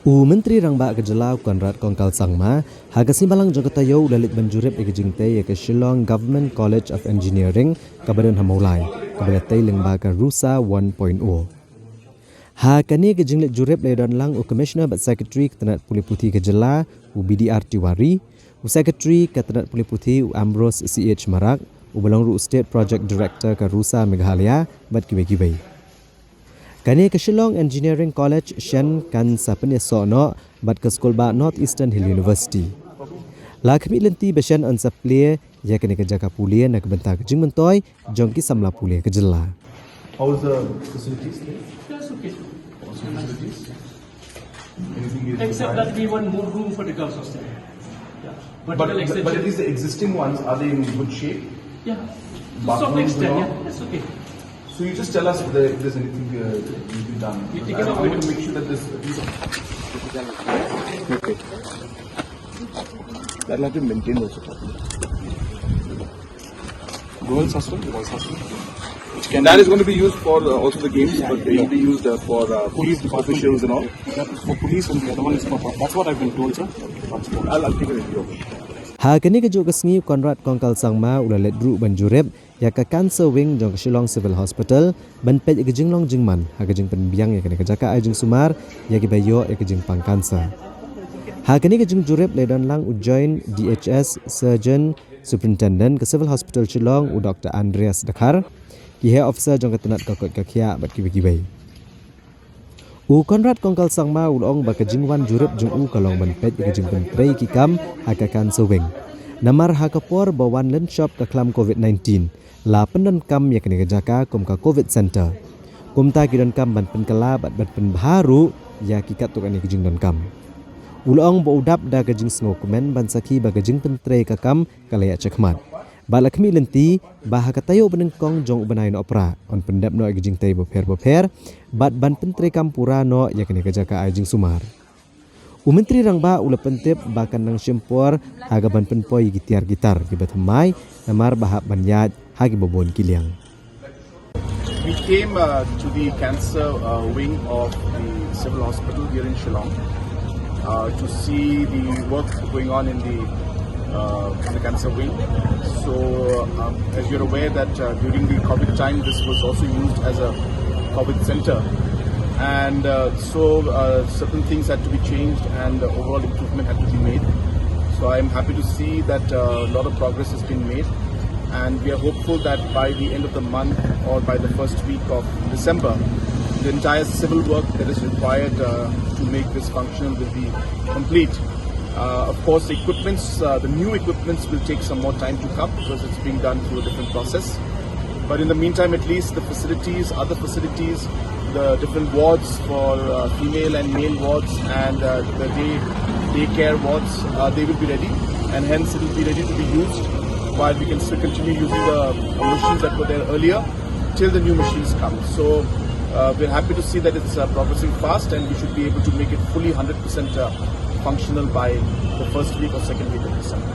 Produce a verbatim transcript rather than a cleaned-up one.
U Myntri Rangbah ka jylla u Conrad Kongkal Sangma, ha ka sngi Balang jong ka taïew u la leit ban jurip ïa ka jingtei ïa ka Shillong Government College of Engineering kaba don ha Mawlai, kaba la tei lyngba ka RUSA one point oh. Ha kane ka jingleit jurip la ïadon lang u Commissioner bad Secretary ka tnat pule puthi ka jylla, u B D R Tiwari, u Secretary ka tnat pule puthi u Ambrose C H Marak, uba long ruh u State Project Director ka RUSA Meghalaya, bad kiwei kiwei. Kane ka Shillong Engineering College shen kan sa pynïasoh noh bad ka skulbah North Eastern Hill University. La khmih lynti ba shen yn sa plie ïa kane ka jaka pule na ka bynta ka jingmyntoi jong ki samla pule ka jylla. How is the facilities there? That's okay. What's the facilities? Anything is Except required? That we want more room for the girls' hostel. Yeah. But, Vertical but, but extension. At Least the existing ones, are they in good shape? Yeah. To some extent, yeah. That's okay. So you just tell us if, there, if there's anything uh, to be done. We take it up. I want to make sure that this. Okay. That'll have to maintain also. Girls' hostel, boys' hostel. Which can that be is going to be used for uh, also the games, yeah, but it will be used uh, for uh, police officials and all. That is for police and the other one is for. That's what I've been told, sir. I'll, I'll take it. Ha kane ka juh ka sngi u Conrad Kongkal Sangma u la leit ruh ban jurip ïa ka cancer wing jong ka Shillong Civil Hospital ban peit ïa ka jinglong jingman ha ka jingpynbiang ïa kane ka jaka ai jingsumar ïa kiba ïoh ïa ka jingpang cancer. Ha kane ka jingjurip la ïadon lang u Joint D H S Surgeon Superintendent ka Civil Hospital Shillong u Doctor Andreas Dkhar, ki heh officer jong ka tnat ka koit ka khiah bad kiwei kiwei. U Conrad Kongkal Sangma u la ong ba ka jingwan jurip jong u ka long ban peit ïa ka jingpyntrei ki kam ha ka cancer wing. Namar ha ka por ba wan lynshop ka khlam COVID nineteen, la pyndonkam ïa kane ka jaka kum ka COVID center. Kumta ki donkam ban pynkylla bad ban pynbha ruh ïa ki katto katne ki jingdonkam. U la ong ba u dap da ka jingsngewkmen ban sakhi ba ka jingpyntrei ka kam ka la ïaid shakhmat. Bad la khmih lynti ba ha ka taïew ba nyngkong jong u bnai Nohprah yn pyndep noh ïa ki jingtei bapher bapher bad ban pyntreikam pura noh ïa kane ka jaka ai jingsumar. U Myntri Rangbah u la pyntip ba kan nang shim por ha kaban pynpoi ïa ki tiar ki tar kiba thymmai namar ba hap ban ïaid ha kiba bun ki liang. We came uh, to the cancer uh, wing of the civil hospital here in Shillong uh, to see the work going on in the uh, in the cancer wing. So, um, as you're aware that uh, during the COVID time, this was also used as a COVID center, and uh, so uh, certain things had to be changed, and uh, overall improvement had to be made. So I'm happy to see that uh, a lot of progress has been made, and we are hopeful that by the end of the month or by the first week of December, the entire civil work that is required uh, to make this functional will be complete. Uh, of course, the equipments, uh, the new equipments will take some more time to come because it's being done through a different process. But in the meantime, at least the facilities, other facilities, the different wards for uh, female and male wards and uh, the day daycare wards, uh, they will be ready, and hence it will be ready to be used while we can still continue using the machines that were there earlier till the new machines come. So uh, we're happy to see that it's uh, progressing fast, and we should be able to make it fully one hundred percent uh, functional by the first week or second week of December.